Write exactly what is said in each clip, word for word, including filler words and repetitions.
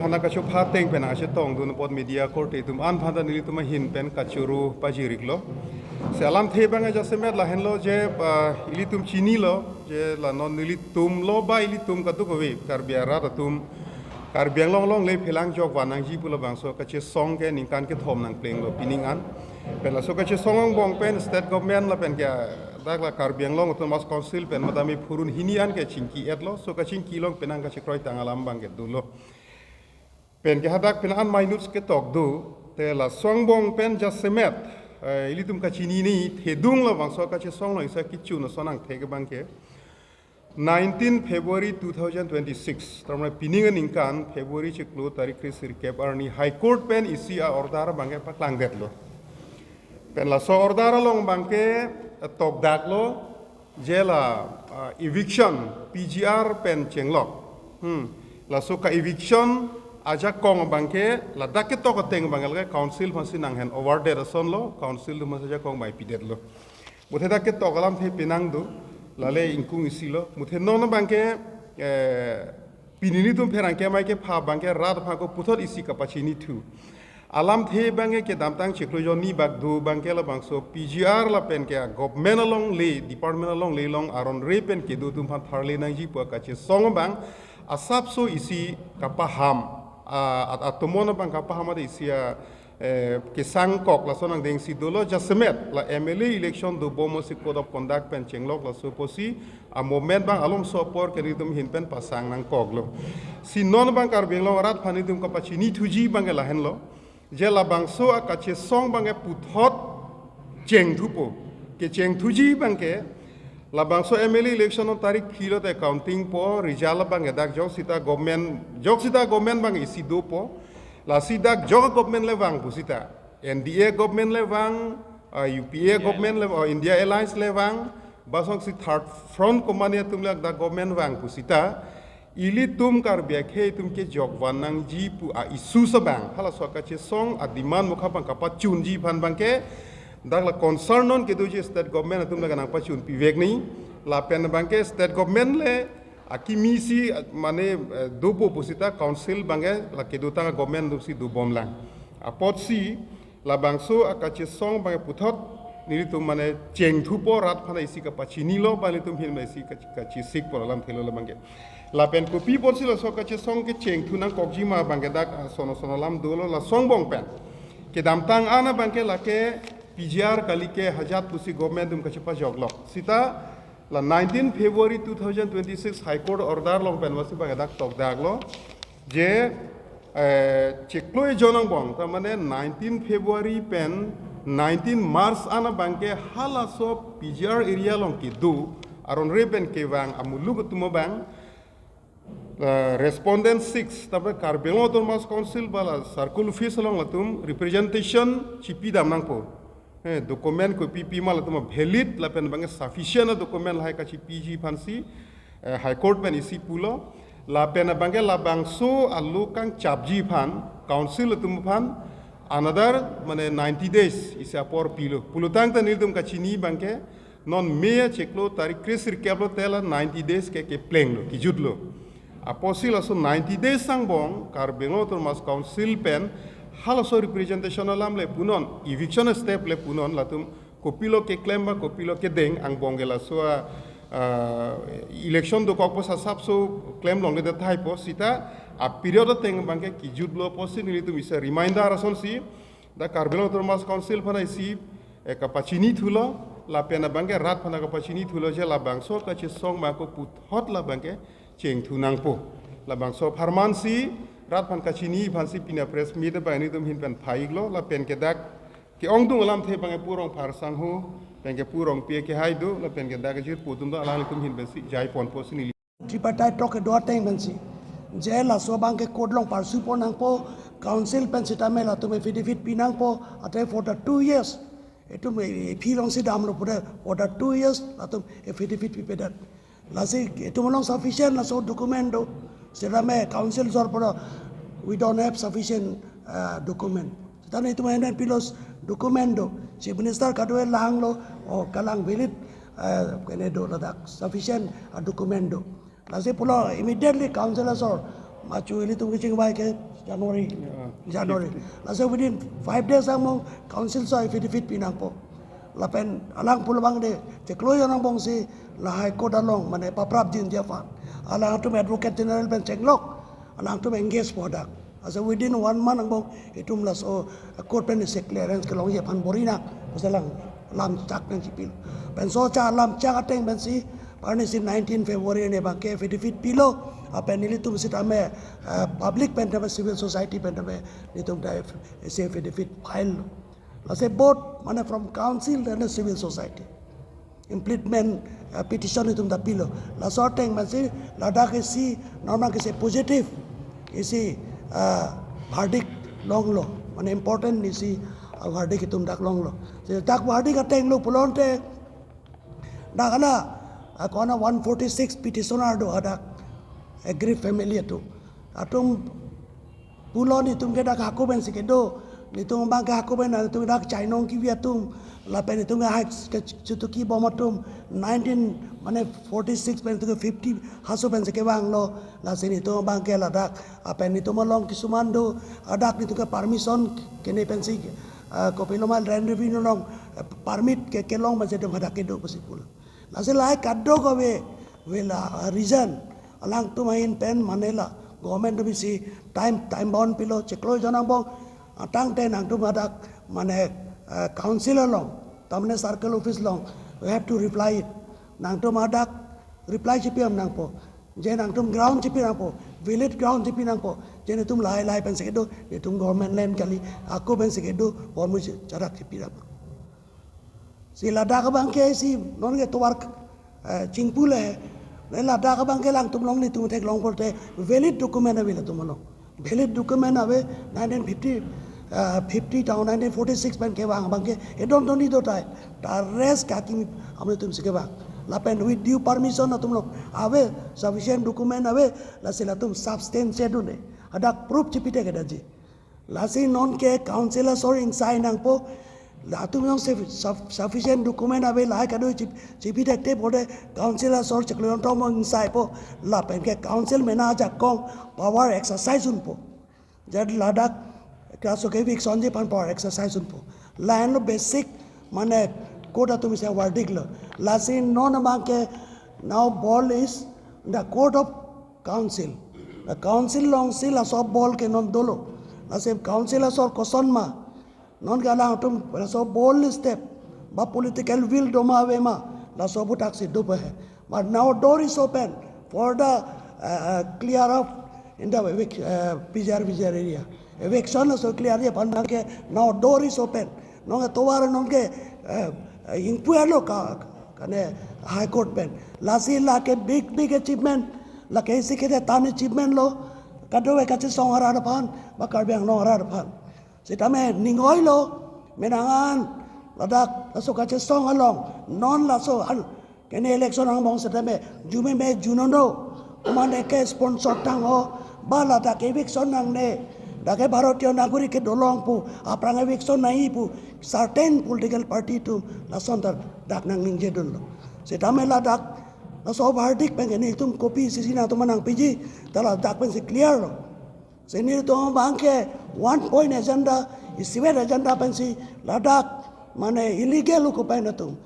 Hana kachopha ateng pen nangchetongdun apot media korte atum an aphanta nelitum ahin pen kachoro pajir-iklo. Si alamthe abang jasemet lahenlo je, ah, ilitum chinilo je la non nelitumlo ba ilitum kadokave Karbi arat atum Karbi Anglong along le phelang jok vannangji pu labangso kachesong ke ningkan kethom nangplenglo pining an. Pen laso kachesong angbong pen state government lapen ke dak la Karbi Anglong Autonomous Council pen madam e phurun hini an ke chingki-etlo, laso kachingki along penang kachekroi tang alam abang ke dolo. Pen ke hadak pen an minutes ketok do, te laso angbong pen jasemet, eh, ilitum kachinine thedung labangso kachesong along isi kechun ason angthek abang ke. Nineteen February two thousand twenty-six, tramra pining aningkan February chiklo tarik kresirkep arni High Court pen isi a-order abang ke paklangdetlo. Pen laso order along abang ke, eh, tokdaklo, je la, ah, eviction, P G R pen chenglok. Hmm. Laso ka-eviction ajakong abang ke, ladak ketok ateng abang ke lake council aphansi nang-hand over det asonlo, council atum aphansi ajakong bai pidetlo. Muthe dak ketok alamthe penang do, lale ingkung isilo. Muthe non abang ke, eh, pini nelitum pherangke amei kepha abang ke rat aphan ako puthot isi kapachinithu. Alamthe abang ke kedamtang chiklo jonni bak do abang ke labangso P G R lapen ke government alongle, department alongle along aron re pen kedo atum aphan tharle nangji pu kachesong abang asapso isi kapaham, ah, at-, atomon abang kapaham ade isi a, eh, kesangkok laso nangdengsi dolo jasemet la M L A election dobom si code of conduct pen chenglok laso apotsi a-moment abang alomso apor ke nelitum ahin pen pasang nangkoklo. Si non abang Karbi Anglong arat aphan nelitum kapachinithuji abang ke lahenlo. Je labangso akachesong abang ke puthot chengthupo. Kechengthuji abang ke labangso M L A election non tarik phli lote counting po, result abang ke dak jok sita government, jok sita government abang isi dopo. Lasi dak jok government le vang pusita, N D A government le vang, ah, U P A government le, ah, India Alliance le vang, ba jok si Third Front komane atum le dak government vang pusita, ilitum Karbi akhei atum kejok vannangji pu a-issue abang, halaso kachesong a-demand mukha abang kapachunji aphan abang ke, dak la concern non kedoji state government atum le nangpachun pivek ni, lapen abang ke state government le akimi si, mane, eh, dopo pusita council abang ke la kedotang government atumsi dobomlang. Apotsi labangso akachesong abang ke puthot nelitum mane chengthupo, rat aphan isi kapachinilo, ba nelitum ahin isi kachi-, kachisikpo alamthe lo labang ke. Lapen kopi apotsi laso kachesong kechengthu nangkokji ma abang ke dak, ah, sono sono alam dolo laso angbong pen. Kedamtang an abang ke lake P G R kali ke hajat pusi government atum kachepajoklok. Sita la nineteen February two thousand twenty-six High Court order along pen masi abang ke dak tokdaklo. Je, eh, chiklo ejon angbong, ta mane nineteen February pen nineteen March an abang ke halaso P G R area along kedo, aron re pen kevang amuluk atum abang, eh, respondent six, ta mane Karbi Anglong Autonomous Council ba la circle office along latum representation chipidam nangpo. Eh, document kopi pi ma latum valid lapen abang ke sufficient a-document lahai kachipiji aphansi, eh, High Court pen isi pulo. Lapen abang ke labangso alo kangchapji aphan, council atum aphan, another, mane, ninety days isi apor pilo. Pulotangte nelitum kachini abang ke, non May chiklo tarik kresirkep lote la ninety days ke keplenglo, kejutlo. Apotsi laso ninety days angbong Karbi Anglong Autonomous Council pen halaso representation alam le punon, eviction step le punon, latum kopilo keklem ba kopilo kedeng angbong ke laso a, ah, election dokokpo asapso klem longledet tahai po, sita a-period ateng abang ke kejutlo apotsi nelitum isi reminder asonsi dak Karbi Anglong Autonomous Council aphan isi, eh, kapachinithulo, lapen abang ke rat aphan kapachinithulo je labangso kachesong abang ako puthot labang ke chengthu nangpo. Labangso apharman si rat aphan kachini aphansi pini a-press meet abang nelitum ahin pen pha-iklo, lapen ke dak ke-ongdung alamthe abang ke Pu Rongphar sangho, pen ke Pu Rongpi akehai do, lapen ke dak kejirpo atum do, alanglitum ahin pensi jaiponpo pusi neli. Tripartite talk kedo ateng pensi, je laso abang ke court along parsu pon nangpo, council pen sitame latum affidavit pi nangpo, ate for the two years, itum e, e, aphi alongsi damlo pu de, for the two years latum affidavit pipedet. Lasi itum along sufficient laso document do. Sitame council jor pura, we don't have sufficient, uh, document. Sitame itum N N P laws document do. Chief Minister kadokave langlo, o kalang valid, uh, kene do ladak sufficient, uh, document do. Lasi pulo immediately council asor, machu ilitum kachingvai ke, January. Yeah. January. Lasi within five days angbong council so affidavit pinangpo. Lapen alang pulo abang de chiklo jon angbong si la High Court along mane paprapjinji aphan alangtum Advocate General pen chenglok, alangtum engage po hadak. Lasi within one month angbong itum laso court pen isi clearance kelongji aphan bor-inak pusi alang lamchak nangchipilo. Penso cha lamchak ateng pensi arnisi nineteen February arni abangke affidavit pilo. Lapen nelitum sitame, eh, public pen tame civil society pen tame nelitum ta isi affidavit file lo. Lasi both mane from council dan civil society. Implementment, eh, petition itum ta pilo. Laso ateng pensi ladak isi normal ke isi positive isi, eh, verdict longlo. Mane important isi, eh, verdict itum dak longlo. Si dak verdict ateng lo pulote dak hala, ah, kona one forty-six petitioner do hadak aggrieved family atum. Atum pulo nelitum ke dak hako pensi kedo, nelitum abangke hako pen nelitum dak chainong kivi atum, lapen nelitum ke hak ke chutuki bom atum, nineteen mane forty-six pen nelitum ke fifty haso pensi kevanglo, lasi nelitum abangke ladak, lapen nelitum along kisuman do, hadak nelitum ke permission kene pensi, ah, kopilo ma land revenue along, eh, permit ke kelong pensi nelitum hadak kedo pusi pulo. Lasi lahai kadokave, ave la, ah, reason. Alangtum ahin pen mane la government atum isi time, time bound pilo, chiklo jon angbong, ah, tangte nangtum hadak mane, ah, council along, tamne circle office along, we have to reply it. Nangtum hadak reply chipi-am nangpo. Je nangtum ground chipi nangpo, valid ground chipi nangpo. Je nelitum lahai lahai pensi kedo, nelitum government land kali, hako pensi kedo, bor musi charak chipi nangpo. Si ladak abangke si nonke tovar, eh, chingpu le. Le ladak abangke alangtum along nelitum theklong pulote valid document ave latum along. Valid document ave nineteen fifty, eh, fifty ta nineteen forty-six pen kevang abangke edon doni do tai. Ta rest kaki amonit atum si kevang. Lapen with due permission atum along ave, sufficient document ave, lasi latum substantiate dunde. Hadak proof chipite kedaji. Lasi nonke council asor ingsai nangpo. Latum along suf-, suf-, sufficient document ave lahai kadokave chip-, chipi thekte pulote council asor chiklo jon tong angbong ingsaipo. Lapen ke council mena ajakong power exercise unpo. Je ladak laso ke evictionji aphan power exercise unpo. Lahelo basic mane court atum isi verdict lo. Lasi non abangke now ball is the court of council. The council alongsi laso ball ke non dolo. Lasi council asor koson ma. Nonke alangtum laso bold step ba political will do ma ave ma, laso aputhak si dopo he. But now door is open for the, uh, uh, clear up in the evic-, uh, P G R V G R area. Eviction laso clear-ji aphan abangke now door is open. Nonke tovar nonke, uh, uh, ingpu-etlo ka, kane High Court pen. Lasi lake big, big achievement. Lake isi kethetan achievement lo. Kadokave kachesong arat aphan, ba Karbi Anglong arat aphan. Sitame ning oilo, menangan, ladak laso kachesong along, non laso an, kene election angbong sitame, jumeme junono, komatne ke sponsor tangho, ba ladak eviction nangne, dak ke Bharatiya Nagorik kedo along pu, aphrang eviction nangji pu, certain political party atum, lason ta dak nangningje dunlo. Sitame ladak, laso verdict pen ke nelitum kopisi nangtum nangpiji, ta ladak pensi clear lo. Si nelitum abangke one point agenda, isivet agenda pensi ladak mane illegal occupant atum.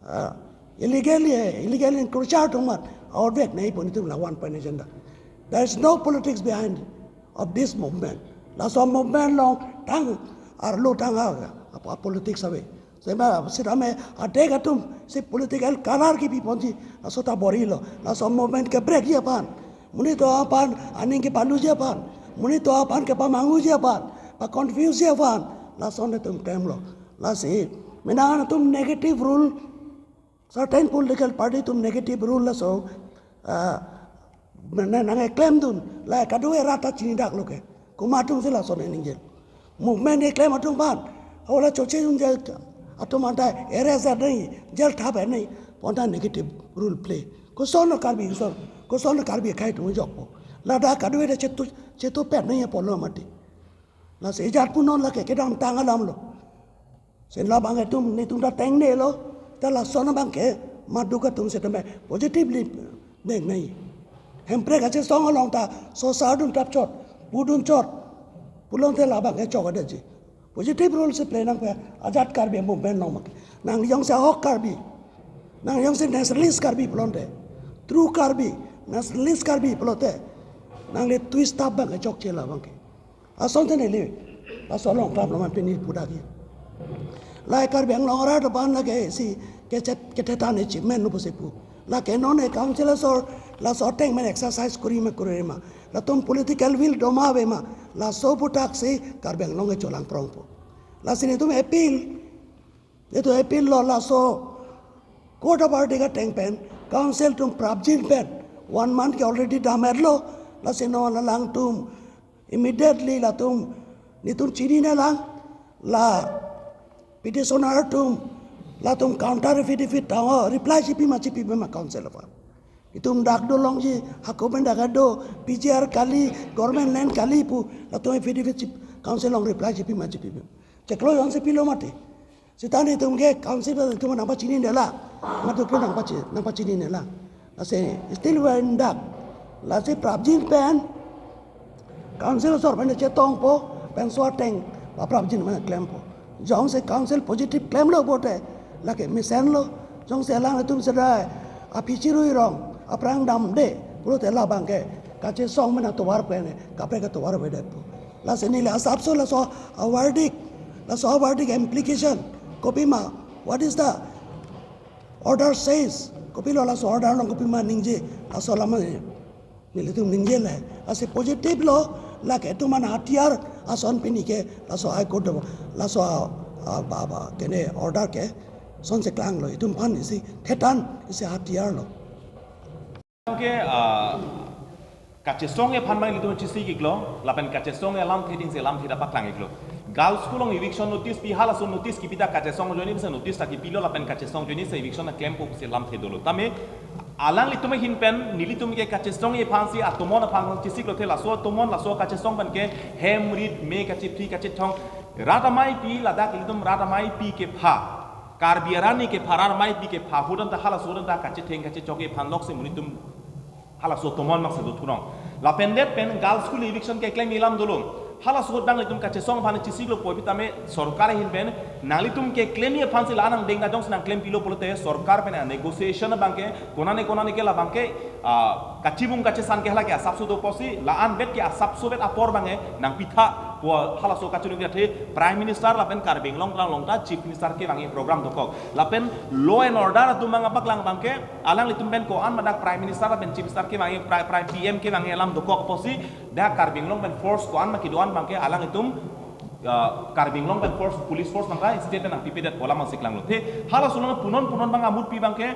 Ah, illegally, eh, illegal encroacher atum amat outvek nangji pu nelitum la one point agenda. There is no politics behind of this movement. Laso movement along tang arlo tang a, a, a politics ave. Sema, sitame adek atum si political color kipi ponji, laso ta bor-ilo. Laso movement ke break-ji aphan, monit atum aphan aning kepaluji aphan, monit atum aphan kepamanghuji aphan, pa confuse-ji aphan, lason atum klemlo. Lasi menang atum negative rule, certain political party atum negative rule laso, ah, mane nangkeklem dun, la kadokave rat ta chinidak lo ke. Komat atum si lason ningje. Movement keklem atum aphan, ola choche dunji atum anta arrest nangji, jail thap nangji, bonta negative role play. Koson Karbi, koson, koson Karbi akhei atum jokpo. Ladak kadokave ta chetu, chetu pet nangji apotlo mati. Lasi ajat pu non lake kedamtang alam lo. Sen labang atum nelitum ta tengnelo, ta lason abangke maduk atum sitame positively neng nai. Hemprek kachesong along ta sosar dun tap chot, pu dun chot, Pulote labang ke chok adetji. Positive role si play nangpo ajat Karbi movement along abang ke. Nang jongsi ahok Karbi, nang jongsi nationalist Karbi pulote, true Karbi, nationalist Karbi pulote, nangli twist up abang ke chokche labang ke. Asonte neli laso along pam loman pini pudak ji. Lahai Karbi Anglong arat abang lake si kechet kethetan achievement lo pusi pu. Lake non e council asor laso ateng pen exercise kori ma kori ma, latum political will doma ave ma, laso aphuthak si Karbi Anglong ke cholang prongpo. Lasi netum appeal, netum appeal lo laso court of verdict ateng pen council atum prapjin pen one month ke already dam-etlo. Lasi non alangtum immediately latum, netum chinine lang, la petitioner atum, latum counter affidavit tang, reply chipi ma chipi ma council aphan. Itum dak dolongji, hako pen dak do, P G R kali, government land kali pu, latum affidavit chip, council along reply chipi ma chipi ma. Chiklo jongsi pilo mati. Seta netum ke council atum nangpachinine lang. Madu pun nangpachi, nangpachinine lang. Lasi still we are in doubt. Lasi prapjin pen council asor pen chetongpo, penso ateng paprapjin pen klempo. Jongsi council positive klemlo pulote, lake mesenlo. Jongsi alanglitum sedai aphi chirui rong, aphrang damde pulote labang ke kachesong pen atovar pen kaprek atovar avedetpo. Lasi neli asapso laso averdict, laso averdict implication kopima, what is the order says, kopilo laso order along kopima ningje, laso alam nelitum ningje le. Lasi positive lo, lake itum an hatiyar ason pini ke laso High Court do, laso a, a, ba, ba, kene order ke sonsi klanglo, itum aphan isi thetan, isi hatiyar lo. Ke, ah, kachesong aphan abang ilitum chesik-iklo, lapen kachesong alamthe dingsi alamthe ta paklang-iklo. Girls school along eviction notice pi, halaso notice kipi ta kachesong ajoine pusi notice ta kipilo, lapen kachesong ajoine si eviction ta klempo pusi alamthe dolo. Tame alanglitum ahin pen nelitum ke kachesong aphansi atomon aphan chesiklo, the laso atomon laso kachesong pen ke hem rit me kachephri kachethong, rat amei pi, ladak ilitum rat amei pi kepha, Karbi arni kepha, rat amei pi kepha, hudam ta halaso hudam ta kachetheng kachechok aphan loksi monit atum halaso atomon mak si do thurong. Lapen det pen girls school eviction keklem alam dolo. Halaso ahut abang ilitum kachesong aphan chesiklo, pu pi tame sorkar ahin pen nanglitum keklem aphansi la-an angdeng ta jongsi nangklempilo pulote sorkar pen negotiation abang ke konane konane ke labang ke, ah, kachibung kachesan ke hala ke asapso do pusi, la-an bet ke asapso bet apor abang ke nangpitha pu halaso kachiningri athe Prime Minister lapen Karbi Anglong along ta Chief Minister kevangji program dokok. Lapen law and order atum abang paklang abang ke alanglitum pen ko-an ma dak Prime Minister lapen Chief Minister kevangji, Pri-, Prime P M kevangji alam dokok pusi, dak Karbi Anglong pen force ko-an ma kedo-an abang ke alanglitum, ah, Karbi Anglong pen force, police force abang ke state pen nangpipedet pu alam abang si klanglo. The halaso along punon punon abang amut pi abang ke,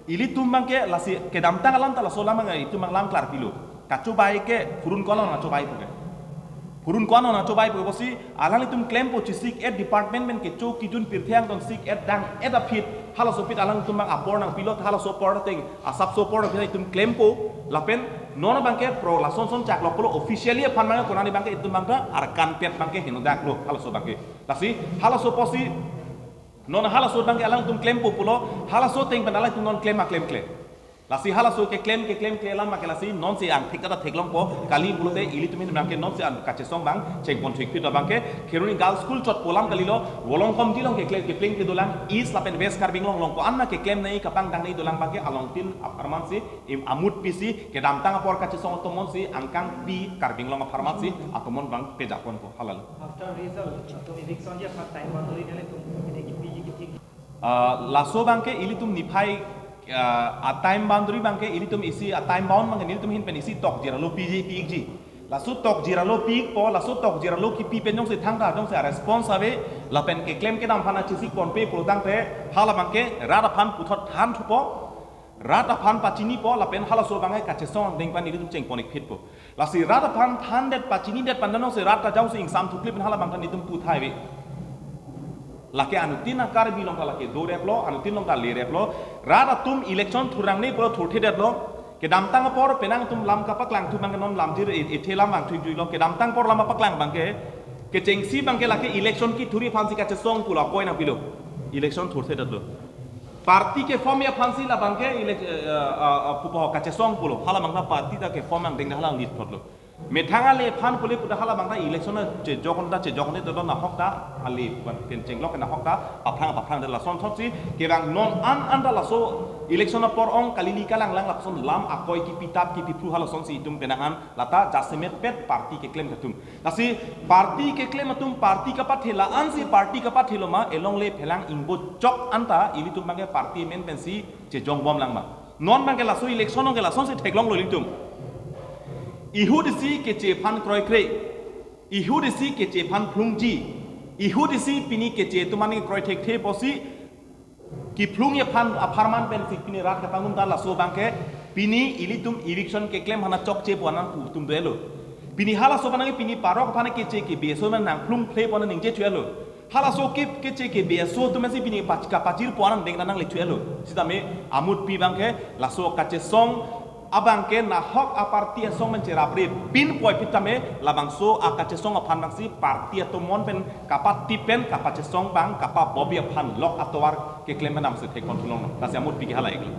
ilitum abang ke lasi kedamtang alam ta laso alam abang itum abang lang klarpilo. Kachobai ke phurun ko-an along chobai pu ke. Phurun ko-an along chobai pu pusi, alanglitum klempo chesik-et department pen kecho kejun pirthe angton sik-et dang-et aphi, halaso aphi alanglitum abang apor nangpilo, halaso apor ateng, asapso apor nangpilo itum klempo, lapen non abang ke pro lason son chak lok pulo officially aphan abang ke konane abang ke itum abang ke arkan pet abang ke henodaklo, halaso abang ke. Lasi, halaso pusi, non halaso abang ke alangtum klempo pulo, halaso ateng pen alangtum non klem ma klemkle. Lasi halaso keklem, keklem, klemkle alam abang ke lasi, nonsi angthek ta theklongpo, kali pulote ilitum ahin abang ke nonsi an kachesong abang, chengpon thekphit abang ke, Kheroni Girls School chot pu alam kalilo, Volongkom Tilong keklem, kepleng kedolang, East lapen West Karbi Anglong along ko-an ma keklem nei, kapangdang nei dolang abang ke, along tin ap-, arman si, im amut pisi, kedamtang apor kachesong atomon si, angkang pi Karbi Anglong apharman si, atomon abang pejakponpo, halalo. After result, atum eviction ji aphan time boundary nelitum, ini kipi ji kipi. Ah, laso abang ke ilitum niphai, ah, a time boundary abang ke ilitum isi a time bound abang ke nelitum ahin pen isi tokjir alo piji pi-ikji. Laso tokjir alo pi-ikpo, laso tokjir alo kipi pen jongsi thangta jongsi a response ave, lapen keklem kedam aphan chesik ponpe pulotangte, hala abang ke rat aphan puthot thanthupo, rat aphan pachinipo, lapen halaso abang ke kachesong angdeng pen ilitum chengpon-ikphitpo. Lasi rat aphan thandet pachinidet pen jongsi rat ta jongsi ingsamthu klip pen hala abang ta nelitum puthai ave. Lake anuttin a Karbi along ta lake doreplo, anuttin along ta lereplo. Rat atum election thur nangne pulo thurthedetlo. Kedamtang apor penang atum lam kapaklangthu abang ke non lamjir e-, ethe lam vangthu-ikjuilo. Kedamtang apor lam paklang abang ke, kechengsi abang ke lake election kethurji aphansi kachesong pulo akoi nangpilo. Election thurthedetlo. Party keformji aphansi labang ke elec-, eh, eh, eh, pupo kachesong pulo. Hala abang ta party ta keform angdeng hala lead thotlo. Methang ale aphan pule kuda hala bangta election chejok anta chejok anta to nahok ta ale pen chenglok nahok ta aphrang aphrang de lason sotsi kevang non an anta laso election apor ong kalili kalanglang lason lam akoi kipitap kipiphru halasonsi itum penang an lata jasemet pet party keklem atum. Lasi party keklem atum party kapathe la-ansi party kapathe lo ma elongle phelang ingbo chok anta ilitum bangke party amen pensi chejong bom lang ma. Non bangke laso election ong ke lasonsi theklonglo ilitum. Ihut isi keche aphan kroikre. Ihut isi keche aphan phlungji. Ihut isi pini keche atum ani kroithekthe pusi kiphlung aphan apharman pensi pini rat kapangdun ta laso bangke pini ilitum eviction keklem aphan chokche pu anang pu atum dolo. Pini halaso aphan pini parok aphan keche ke beso man nangphlung phle pu anang ningje chuelo. Halaso ke keche ke beso atum si pini pach- kapachir pu anang deng nangle chuelo. Sitame amutpi bangke laso kachesong abangke nahok aparty asong men cheraprepin puvoiphit tame labangso akachesong aphan bangsi party atomon pen kapatip pen kapachesong bang kapabobi aphan lok atovar keklem namsi thekpon thulong. Lasi amutpi ke hala iklo.